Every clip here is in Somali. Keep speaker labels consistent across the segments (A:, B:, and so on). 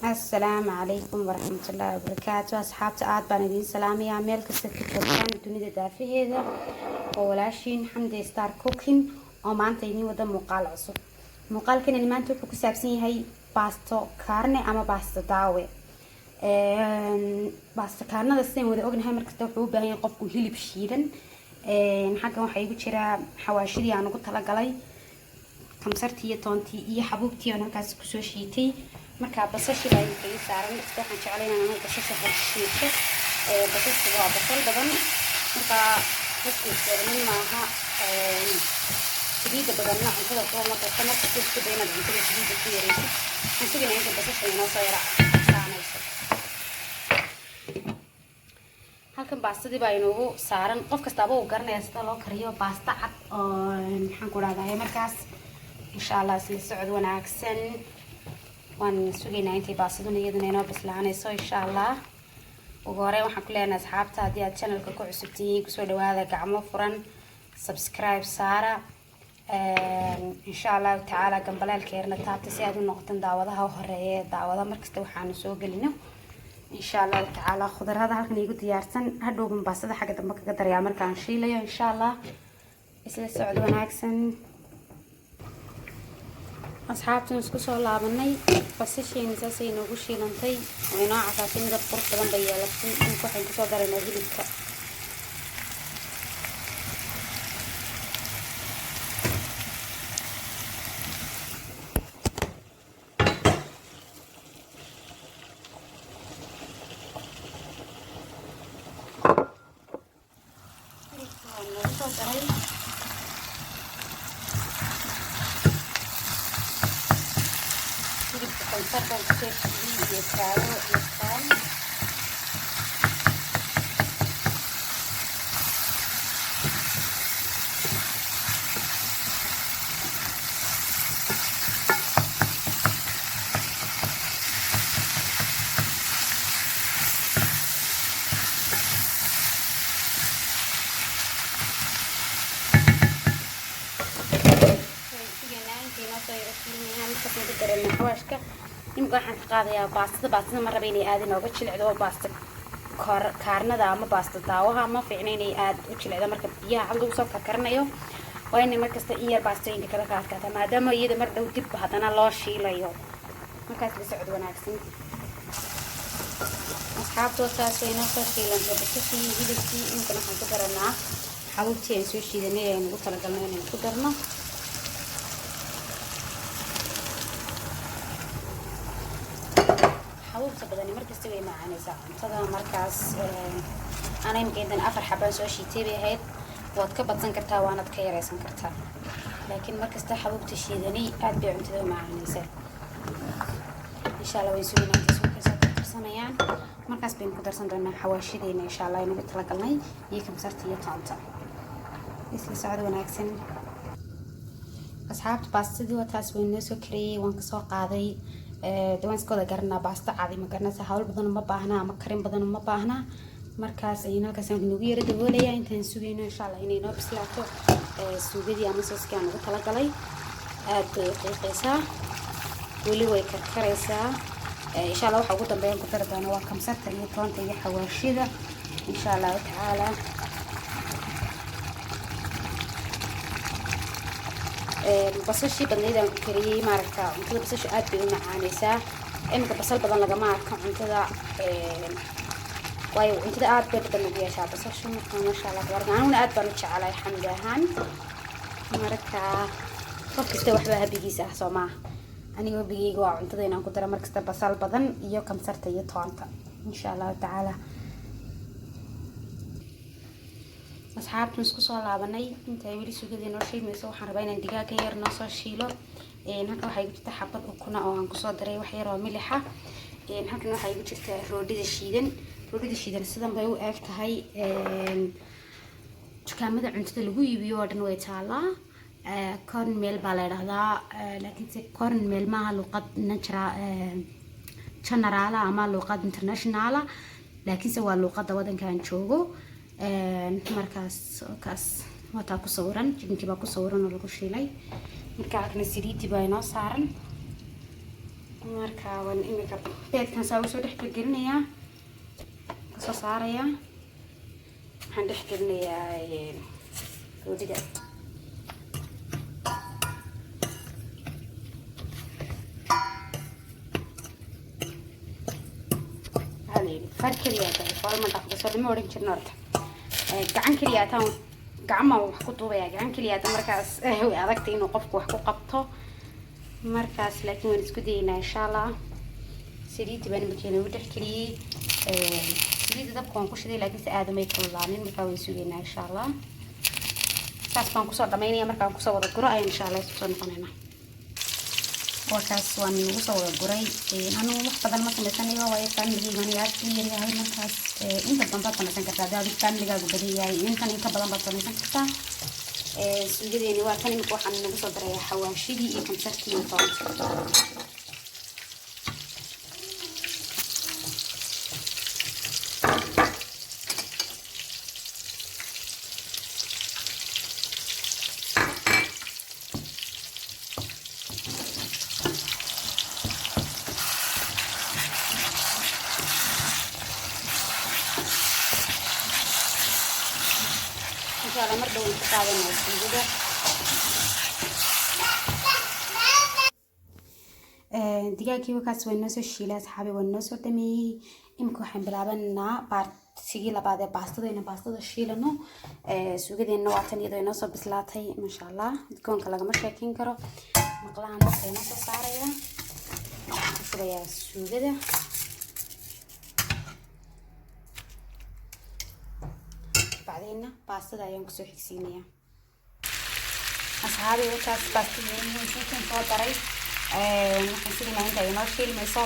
A: Asalaamu calaykum waraxmatullaahi wabarakaatu. Asxaabta, aad baan idiin salaamayaa meel kasta ka joogtaan dunida daafaheeda. Oo walaashiin Xamdi Star Cooking oo maanta idiin wada muuqaal cusub. Muuqaalkanani maanta wuxuu ku saabsan yahay baasto kaarne ama baasto daawe. Baasto kaarnada, sidaan wada ognahay, markasta wuxuu u baahan yahay qofku hilib shiidan. Xaggan waxaa igu jiraa xawaashidii aan ugu talagalay, kamsartii iyo toontii iyo xabuubtii aan halkaas kusoo shiitay. Marka basashii baa imika ii saaran. Markasta waxaan jeclay inaan anigu basasha hor shiito. Basashu waa basal badan, marka dadku iswadamin maaha. Saliidda badanna cuntada kuwa darto. Markasta isku day inaad cuntada saliidda ku yaraysid. Waxaan sugaynaa inta basasha inoo soo yara saanayso. Halkan baastadii baa inoogu saaran. Qof kastaaba uu garanaya sida loo kariyo baasta cad oo maxaan ku dhahdahay. Markaas insha Allah isla socod wanaagsan. Waan sugaynaa intay baastaduna iyaduna inoo bislaanayso, insha Allah. Ugu horeyn waxaan ku leenahay asxaabta, haddii aad channelka ku cusub tihiin, kusoo dhawaada gacmo furan, subscribe saara, insha Allahu tacaala gambaleelka yarna taabta si aad u noqotan daawadaha horeeya ee daawada markasta waxaanu soo gelino, insha Allahu tacaala. Khudarada halkan iigu diyaarsan hadhowban baastada xagga dambe kaga darayaa markaan shiilayo, insha Allah. Isla socod wanaagsan, asxaabtan. Isku soo laabanay. Basasheeni saasay inoogu shiilantay oo inoo casaatay, midab qurux badan bay yeelatay. Imika waxaynu kusoo daraynaa hilibka. Hilibka waa noogu soo daray. Hilibka kamsar baan kusoo shiiday iyo kaawo iyo toon. Sugaynaa intay noo soo yaro shiilmayaan. Markaasaan ku dareynaa xawaashka. Imika waxaan ka qaadayaa baastada. Baastada ma raba inay aad inooga jilicdo oo baasta kaarnada ama baasta daawaha ma fiicna inay aad u jilicdo. Marka biyaha cad lagu soo karkarinayo, waa inay markasta in yar baastooyinka kala ka adkaataa, maadaama iyada mar dhow dib haddana loo shiilayo. Markaas la socod wanaagsan, asxaabta. Taas way noo soo shiilantay basashii, hilibkii. Imikana waxaan ku daranaa xabuubtii aan soo shiidanay ayaan ugu talagalnay inaan ku darno. Xabuubta badani markasta way macaanaysaa cuntada. Markaas ana imika intan afar xabaan soo shiitay bay ahayd. Waad ka badsan kartaa, waanad ka yaraysan kartaa, laakiin markasta xabuubta shiidanay aad bay cuntada u macaanaysaa, insha Allah. Way suginaa intay soo kasoo karkarsanayaan. Markaas baynu ku darsan doonaa xawaashadeena, insha Allah, aynu ugu talagalnay iyo kamsarta iyo toonta. Isla socod wanaagsan, asxaabta. Baastadii waa taas, way noo soo kariyey, waan kasoo qaaday. De waan iska wada garanaa baasto cadi, ma garanaysa, hawl badan uma baahna ama karin badan uma baahna. Markaas ayaan halkaas nagu yaro daboolaya intaan sugayno, insha Allah, inay noo bislaato suugadii ama sooskii aan ugu talagalay. Aad bay u qiiqaysaa, weli way karkaraysaa. Insha Allah waxa ugu dambeeyaan ku dari doona waa kamsarta iyo toonta iyo xawaashida, insha Allahu tacaala. Basashii badnayd aan ku kariyey, maaragta, cuntada basasha aad bay u macaanaysaa. Iminka basal badan lagama arko cuntada, waayo cuntada aad bay dhadhan ugu yeeshaa basasha. Marka maasha Allah tabaaraka, aniguna aad baan u jecelahay Xamdi ahaan. Marka qof kasta waxbaa habigiisa ah, soo maaha? Aniga habigeyga waa cuntada inaan ku daro markasta basal badan iyo kamsarta iyo toonta, insha Allahu tacaala. Asxaabtan, isku soo laabanay. Inta ay weli sugadii noo shiilmayso, waxaan rabaa inaan digaagan yar noo soo shiilo. Halkan waxaa igu jirta xabad ukuna oo aan kusoo daray wax yar oo milixa. Halkan waxaa igu jirta roodhida shiidan. Roodhida shiidan sidan bay u eg tahay. Dukaamada cuntada lagu iibiyo oo dhan way taalaa. Corn meal baa la idhahdaa, laakiinse corn meal maaha luqad natural generala ama luqad internationala, laakiinse waa luqadda wadankan joogo. Markaas kaas wataa ku sawiran, chickenkii baa ku sawiran oo lagu shiilay. Marka halkana saliidii baa inoo saaran. Marka waan imika beedkan saa usoo dhex gelgelinayaa, kasoo saarayaa, waxaan dhex gelinayaa roodhida. Waxaa la yidhi far keliya tahay fool ma dhaqdo, soo lama odhan jirno. Horta gacan keliya taan gacan baan wax ku duubayaa, gacan keliya ta markaas way adagtay inuu qofku wax ku qabto markaas, laakiin waan isku dayeynaa insha Allah. Saliidii baan imika inoogu dhex geliyey. Saliidda dabka waan ku shiday, laakiin si aadamay kululaanin, markaa waan sugaynaa insha Allah. Saas baan kusoo dhamaynaya. Markaan kusoo wada guro ayaan insha Allah isku soo noqonaynaa. Waa kaas, waan nagu soo wada guray. Anigu wax badan ma samaysanayo, waayo familigayga aniga aad u yaryahay. Markaas inta badan baad samaysan kartaa. Haddii adigu familigaagu badan yahay, intan inka badan baad samaysan kartaa. Suugadeeni waa tan. Imika waxaan nagu soo darayaa xawaashidii iyo kamsartii iyo toonta. Insha Allah mar dhow ku qaadanaya suugada. Digaagii wakaas waa inoo soo shiilay, asxaabi, waa inoo soo dhameeyey. Imika waxaan bilaabanaa baartigii labaad ee baastada, inaan baastada shiilano. Suugadeenna waa tan, iyadoo inoo soo bislaatay, maasha Allah, udgoonka lagama sheekeyn karo. Maqlahan dabka inoo soo saaraya, waxaan ku shubayaa suugada. Bacdeenna baastada ayaan kusoo xigsiinayaa. Asxaabi, wakaas baastadii suukan soo daray. Waxaan sugaynaa inta ay inoo shiilmayso.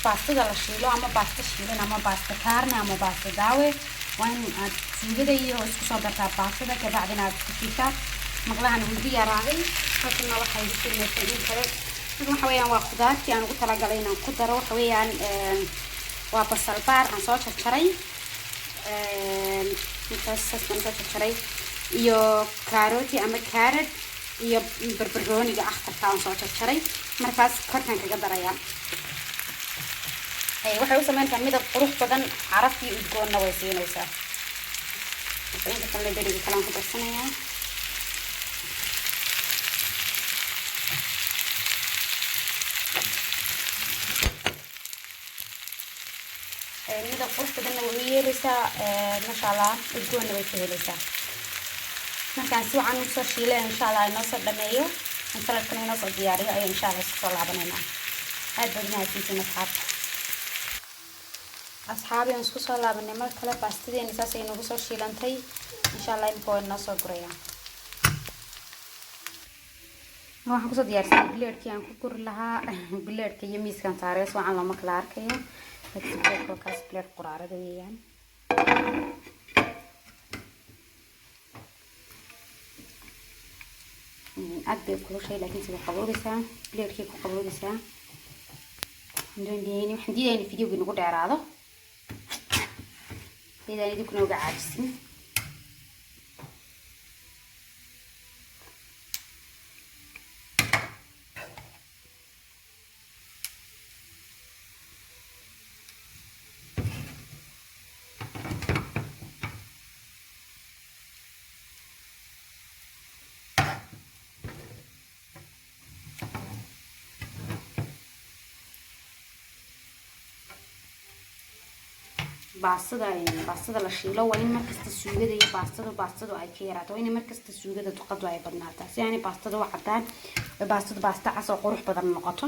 A: Baastada la shiilo, ama baasta shiilan, ama baasta kaarne, ama baasta daawe, waa in aad suugada iyo isku soo dartaa baastada, kabacdina aad isku shiishaa. Maqlahan wuu igu yaraaday. Halkana waxaa igu shiilmaysa in kale. Halkan waxa weeyaan waa khudaartii aan ugu talagalay inaan ku daro. Waxa weeyaan waa basal baar aan soo jarjaray, intaas saas baan soo jarjaray, iyo karooti ama carrot iyo barbarooniga akhtarka aan soo jarjaray. Markaas korkaan kaga darayaa. Waxay u sameyntaa midab qurux badan, caraf iyo udgoonna way siinaysaa. Marka inta kalena deriga kalaan ku darsanayaa. Midab qurux badanna way u yeelaysaa, maasha Allah, udgoonna way ka helaysaa. Markaan si wacan usoo shiilay, insha Allah inoo soo dhameeyo, saladkana inoo soo diyaariyo, ayaan insha Allah isku soo laabanaynaa. Aad baad mahadsantiin, asxaabta. Asxaabi, aan isku soo laabanay mar kale. Baastadeena saas ay nagu soo shiilantay. Insha Allah imika waa inoo soo gurayaa. Waxaan kusoo diyaarsanay bileedhkii aan ku guri lahaa. Bileedhka iyo miiskan saaray si wacan looma kala arkayo, laakiin bileedhka waa kaas, bileedh quraarada weeyaan. Aad bay kulushay, laakiin sida qaboobaysaa, bileedhkii ku qaboobaysaa. Waxaan diidaya in videogi nagu dheeraado, sidaan idinkuna uga caajisin. Baastada la shiilo waa in markasta suugada iyo baastadu ay ka yaraato. Waa in markasta suugada duqadu ay badnaataa, si aanay baastada u cadaan, baastadu baasta cas oo qurux badan noqoto.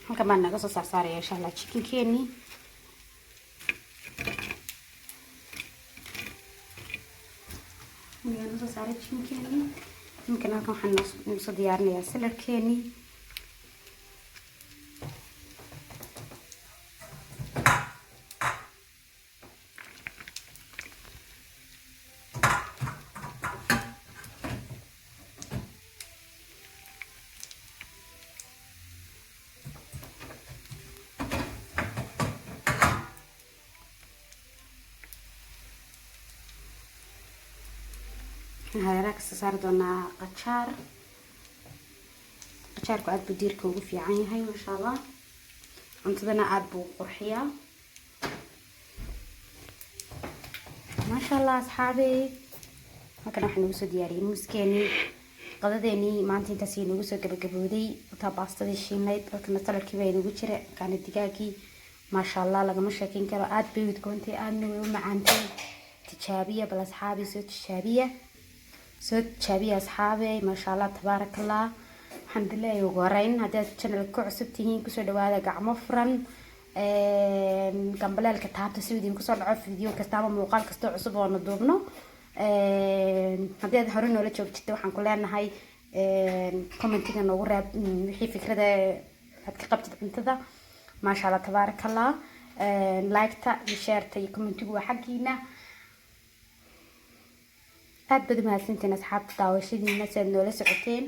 A: Halkan baan naga soo saarsaaraya insha Allah chickenkeeni. Naga soo saaray chickenkeeni. Imkan halkan waxaan noo soo diyaarinayaa saladkeeni. Hareeraha kasoo saari doonaa qajaar. Qajaarku aad buu diirka ugu fiican yahay, maasha Allah. Cuntadana aada buu qurxiyaa, maasha Allah. Asxaabey, halkan waxaa nagu soo diyaariyey muuskeenii. Qadadeenii maanta intaas inagu soo gabagabooday. Wataa baastadii shiinayd, halkana saladkii baa inagu jira, kaana digaagii. Maasha Allah, lagama sheekeyn karo. Aada bay udgoontay, aadna way u macaantay. Tijaabiya bal, asxaabi, soo tijaabiya, soo tijaabiya, asxaabe. Maasha Allah, tabaaraka Allah. Waxaan idin leeyahay, ugu horeyn, haddii aad channelka ku cusub tihiin, kusoo dhawaada gacmo furan. Gambaleelka taabta si idin kusoo dhaco video kasta ama muuqaal kastoo cusub oo na duubno. Haddii aad hore noola joogtita, waxaan ku leenahay commentiga noogu reeb wixii fikrada aad ka qabtid cuntada. Maasha Allah, tabaaraka Allah. Like-ta iyo share-ta iyo commentigu waa xaggiina. Aad baad umahadsantiin, asxaabta, daawashadiina si aad noola socoteen.